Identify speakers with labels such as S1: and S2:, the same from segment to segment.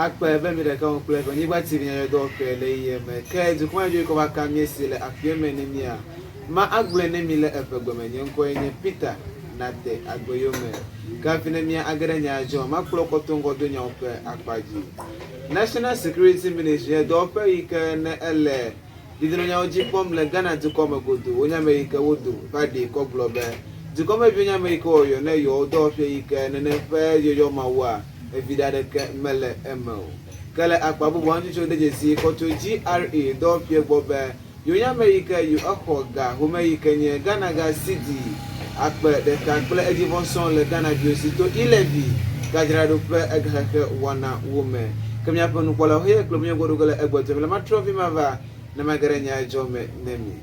S1: Akpe be mi ɖeka wɔm kple Evenyigba TV nyadzɔdɔwɔƒe le yiyie me. Ke dukɔmeviwo yi ke va ka mía si le aƒea me ne mía, ma agblɔe ne mi le eʋegbe me. Nye ŋkɔe nye Peter Nate Agbeyome. Ke hafi ne mía age ɖe nya dzi ma kplɔ kɔ to ŋgɔ do nyawo ƒe akpa dzi. National Security Ministry nye dɔwɔƒe yi ke ne ele Didinɔnyawo dzi kpɔm le Ghana dukɔ me godoo. Wonye ame yi ke wodo va ɖee kɔ gblɔ be dukɔmeviwo nye ame yi ke wɔyɔ ne yewoawo dɔwɔƒe yi ke nenem ƒe yɔyɔ ma woa, viɖe aɖeke mele eme o. Ke le akpa bubu hã ŋutsu de dzesi kɔ tso GRA dɔwɔƒea gbɔ be yewonye ame yi ke yewo exɔ ga home yi ke nye Ghana ga cedi 1000 kple edzivɔ sɔŋ le Ghana viwo si to e-levy gadzraɖoƒe egaxexe wɔna wo me. Ke míaƒe nukpɔlawo heye kple míagbɔ ɖo ge le egbe dome la, matrɔ vi mava ne mage ɖe nya dzɔ me ne mi.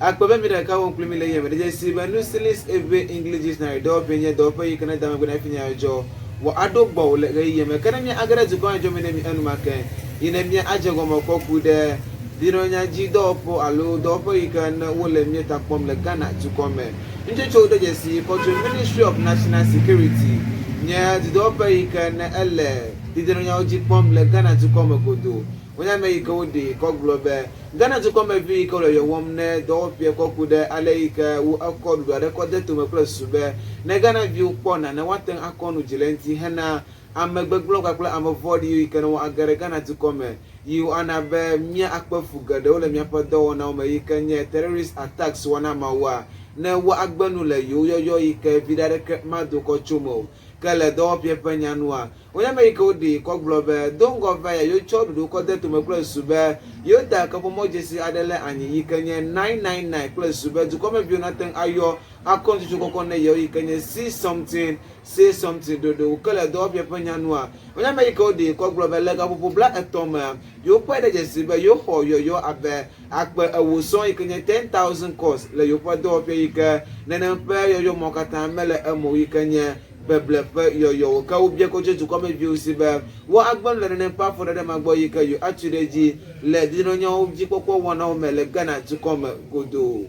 S1: Akpe be mi ɖeka wɔm kpli mi le yeme. De dzesi be Nusilis Eve English Dictionary dɔwɔƒee nye dɔwɔƒe yi ke ne da megbe na hafi nya dzɔ wɔ aɖo gbɔwò le ɣeyiɣi me. Ke ne mía age ɖe dukɔ me dzɔ me ne mi enumake yi ne mía adze gɔme kɔ ku ɖe dinɔnyadzi dɔwɔƒe alo dɔwɔƒe yi ke ne wole mía ta kpɔm le Ghana dukɔ me. Nutsotsowo de dzesi kɔ tso Ministry of National Security nye dudɔwɔƒe yi ke ne ele didinɔnyawo dzi kpɔm le Ghana dukɔ me godoo. Wonye ame yi ke woɖee kɔ gblɔ be Ghana dukɔmevi yi ke wole yɔwɔm ne dɔwɔƒea kɔ ku ɖe ale yi ke wo ekɔ ɖoɖo aɖe kɔ de tome kple susu be ne Ghana viwo kpɔ nane woate ŋu akɔ nu dzi le eŋuti hena ame gbegblẽwo kpakple ame vɔ̃ɖiwo yi ke ne woage ɖe Ghana dukɔ me yi woana be mía akpe fu geɖewo le míaƒe dɔwɔnawo me yi ke nye terrorist attacks wɔna mawoa ne woagbe nu le yewo yɔyɔ yi ke viɖe aɖeke mado kɔ tso me o. Ke le dɔwɔƒea ƒe nya nua, wonye ame yi ke woɖee kɔ gblɔ be do ŋgɔ va ya yewotsɔ ɖoɖo kɔ de tome kple susu be yewoda kaƒomɔdzesi aɖe le anyi yi ke nye 999 kple susu be dukɔmeviwo nate ŋu ayɔ akɔ nutsotso kɔkɔ ne yewo yi ke nye see something say something ɖoɖo. Ke le dɔwɔƒea ƒe nya nua, wonye ame yi ke woɖee kɔ gblɔ be le gaƒoƒo 30 mea, yewokpɔe ɖe dzesi be yewoxɔ yɔyɔ abe 4000 sɔŋ yi ke nye 10,000 calls le yewoƒe dɔwɔƒea yi ke nenem ƒe yɔyɔ mawo katã mele eme o yi ke nye beble ƒe yɔyɔwo. Ke wobia ko tso dukɔmeviwo si be woagbe nu le nenem ƒe afɔɖeɖe ma gbɔ yi ke yewoatui ɖe edzi le dedienɔnɔnyawo dzikpɔkpɔ wɔnawo me le Ghana dukɔ me godoo.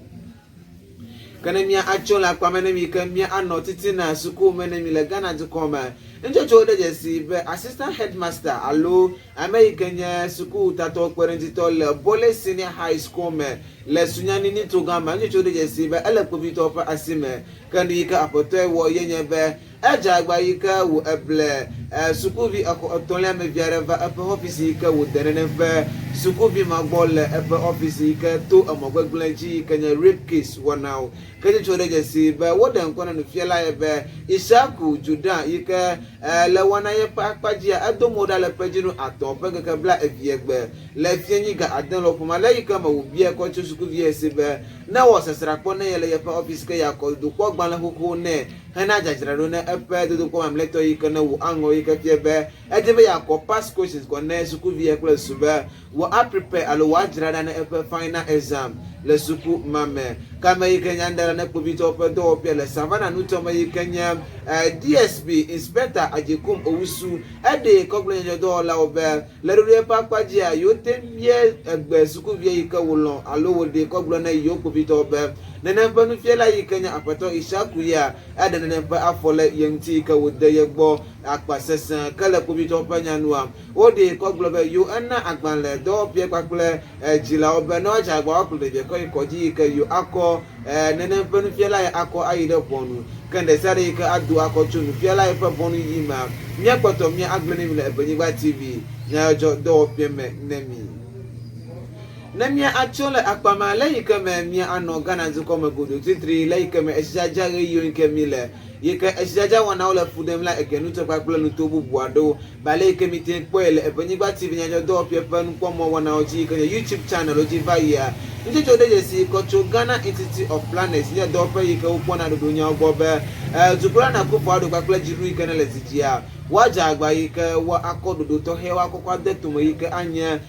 S1: Ke ne mía atso le akpa me ne mi ke mía anɔ titina suku me ne mi le Ghana dukɔ me. Nutsotsowo ɖe dzesi be Assistant Headmaster alo ame yi ke nye suku tatɔ kpeɖeŋutitɔ le Bole Senior High School me le Sunyani Nitogã me. Nutsotsowo ɖe dzesi be ele kpovitɔwo ƒe asi me. Ke nu yi ke aƒetɔe wɔ ye nye be Edze agba yi ke wò eble sukuvi exɔ etɔ̃lia me vi aɖe va eƒe ɔfisi yi ke wòde nenem ƒe sukuvi ma gbɔ le eƒe ɔfisi yi ke to emɔ gbegblẽ dzi yi ke nye rape case wɔnawo. Ke tsotso ɖe dzesi be woɖe ŋkɔ na nufiala ye be Ishaku Judan yi ke le wɔna ye ƒe akpa dzia edo mo ɖa le ƒe dzinu atɔ̃ ƒe ŋkeke bla evie gbe le fiẽnyi ga ade lɔƒo ma le yi ke me wòbia kɔ tso sukuvia si be ne wɔ sasrãkpɔ ne ye le yeƒe ɔfisi ke yeakɔ dodokpɔ gbalẽ xoxo nɛ hena dzadzraɖo ne eƒe dodokpɔ mamlɛtɔ yi ke ne wò aŋlɔ yi ke fia be edi be yeakɔ pass questions kɔ ne sukuvia kple susu be wò a prepare alo wò adzra ɖa ne eƒe final exam le suku ma me. Ke ame yi ke nya ŋɖe ne kpovitɔwo ƒe dɔwɔƒea le Savannah nutoa me yi ke nye DSP Inspector Agyekum Owusu eɖee kɔ gblɔ nyadzɔdɔwɔlawo be le ɖoɖoe ƒe akpa dzia yewo te bia egbe sukuvia yi ke wòlɔ̃ alo wòɖee kɔ gblɔ ne yewo kpovitɔwo be Nenem ƒe nufiala yi ke nye Aƒetɔ Ishaku ya eɖe nenem ƒe afɔ le ye ŋuti yi ke wòde ye gbɔ akpa sesẽ. Ke le kpovitɔwo ƒe nya nua, woɖee kɔ gblɔ be yewo ena agbalẽ dɔwɔƒea kpakple dzilawo be ne woadze agbagba woakplɔ ɖevia kɔ yi kɔdzi yi ke yewo akɔ nenem ƒe nufiala ya akɔ ayi ɖe ʋɔnu. Ke ɖesiaɖe yi ke ado akɔ tso nufiala yi ƒe ʋɔnu yiyi mea, míakpɔtɔ mía agblɔe ne mi le Evenyigba TV nyayɔdzɔ dɔwɔƒea me ne mi. Ne mía atso le akpa ma le yi ke me mía anɔ Ghana dukɔ me godoo titri le yi ke me etsidzadza ɣeyiɣiwo yi ke mí le yi ke etsidzadza wɔnawo le fu ɖem la ege nuto kpakple nuto bubu aɖewo ba le yi ke mi te kpɔe le Evenyigba TV nyadzɔdɔwɔƒea ƒe nukpɔmɔ wɔnawo dzi yi ke nye YouTube channel wo dzi va yia. Nutsotso ɖe dzesi yi kɔ tso Ghana Institute of Planets nye dɔwɔƒe yi ke wokpɔna ɖoɖo nyawo gbɔ be Dukplɔla Akufo Addo kpakple dziɖuɖu yi ke ne le zi dzia woadze agba yi ke woakɔ ɖoɖo tɔxɛwo akɔkɔ ade tome yi ke anye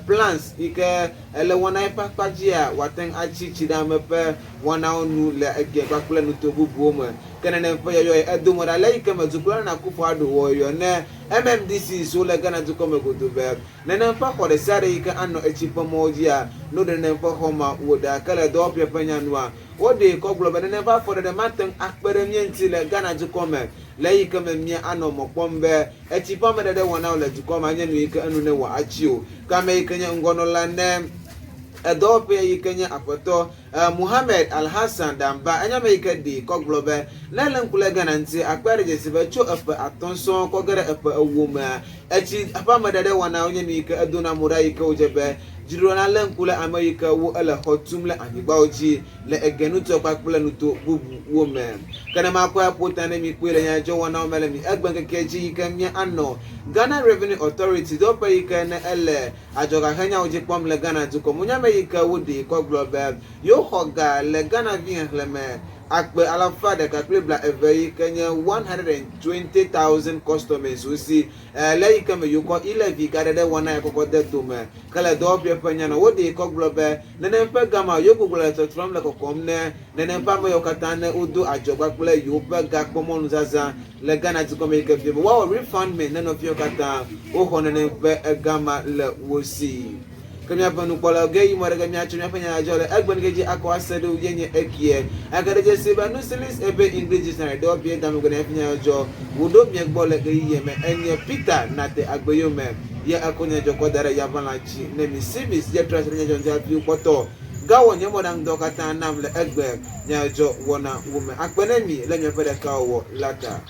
S1: Plans yi ke le wɔna eƒe akpa dzia, wòate ŋu atsi tsi ɖe ame ƒe wɔnawo nu le egea kpakple nuto bubuwo me. Ke nenem ƒe yɔyɔ ye edo mo ɖa le eyi ke me dukplɔla Nana Akufo-Addo wɔ yɔyɔ ne MMDCs wo le Ghana dukɔ me godoo be nenem ƒe xɔ ɖe sia ɖe yi ke anɔ etsi ƒe mɔwo dzia, no ɖe nenem ƒe xɔ ma wo ɖa. Ke le dɔwɔƒea ƒe nya nua, woɖee kɔ gblɔ be nenem ƒe afɔɖeɖe mate ŋu akpe ɖe mía ŋuti le Ghana dukɔ me le eyi ke me mía anɔ mɔ kpɔm be etsi ƒe ameɖeɖe wɔnawo le dukɔ me anye nu yi ke enu ne wɔ atsi o. Ke ame yi ke nye ŋgɔnɔla ne edɔwɔƒea yi ke nye aƒetɔ Mohammed Alhassan Danba enye ame yi ke ɖee kɔ gblɔ be, Ne èlé ŋku ɖe Ghana ŋuti, àkpɔe aɖe dzesi be tso eƒe atɔ̃ sɔŋ kɔ ge ɖe eƒe ewo mea, etsi ƒe ameɖeɖe wɔnawo nye nu yi ke edona mo ɖa yi ke wòdze be dziɖuɖua nalé ŋku ɖe ame yi ke wo ele xɔ tum le anyigbawo dzi le Ege nutoa kpakple nuto bubuwo me. Ke ne makɔe aƒo ta ne mikpɔe le nyadzɔdzɔwɔnawo me le mi egbeŋkekea dzi yi ke mía anɔ Ghana Revenue Authority dɔwɔƒe yi ke ne ele Adzɔgaxenyawo dzi kpɔm le Ghana dukɔ me. Wonye ame yi ke woɖee kɔ gblɔ be yewoxɔ ga le Ghana vi xexlẽme akpe alafa ɖeka kple bla eve yi ke nye 120,000 customers wo si le eyi ke me yewokɔ e-levy gaɖeɖe wɔna ya kɔkɔ de tome ke le dɔwɔƒea ƒe nya nɔ. Woɖee kɔ gblɔ be nenem ƒe ga ma yewogbugbɔ le tɔtrɔm le kɔkɔm ne nenem ƒe ame yawo katã ne wodo adzɔ kpakple yewoƒe gakpɔmɔnu zazã le Ghana dukɔ me yi ke fia be woawɔ refundment ne nɔviawo katã woxɔ nenem ƒe ga ma le wo si. Ke míaƒe nukpɔlawo ge yi mɔ ɖe ge míatsɔ míaƒe nyadzɔdzɔ le egbe dzi akɔ ase ɖo ye nye ekie. Ege ɖe dzesi be nusi Liz ebe English Dictionary ɖɔ bie da megbe na eƒe nyadzɔdzɔ wòɖo mía gbɔ le ɣeyiɣi me enye Peter nate agbe yome ye ekɔ nyadzɔdzɔ kɔ da ɖe yavalã dzi ne mi Civis ye trɔ asi ɖe nyadzɔdzɔviwo kpɔtɔ gawɔ nye mɔɖaŋudɔwo katã nam le egbe nyadzɔdzɔ wɔna wo me. Akpe ne mi le miaƒe ɖekawɔwɔ la ta.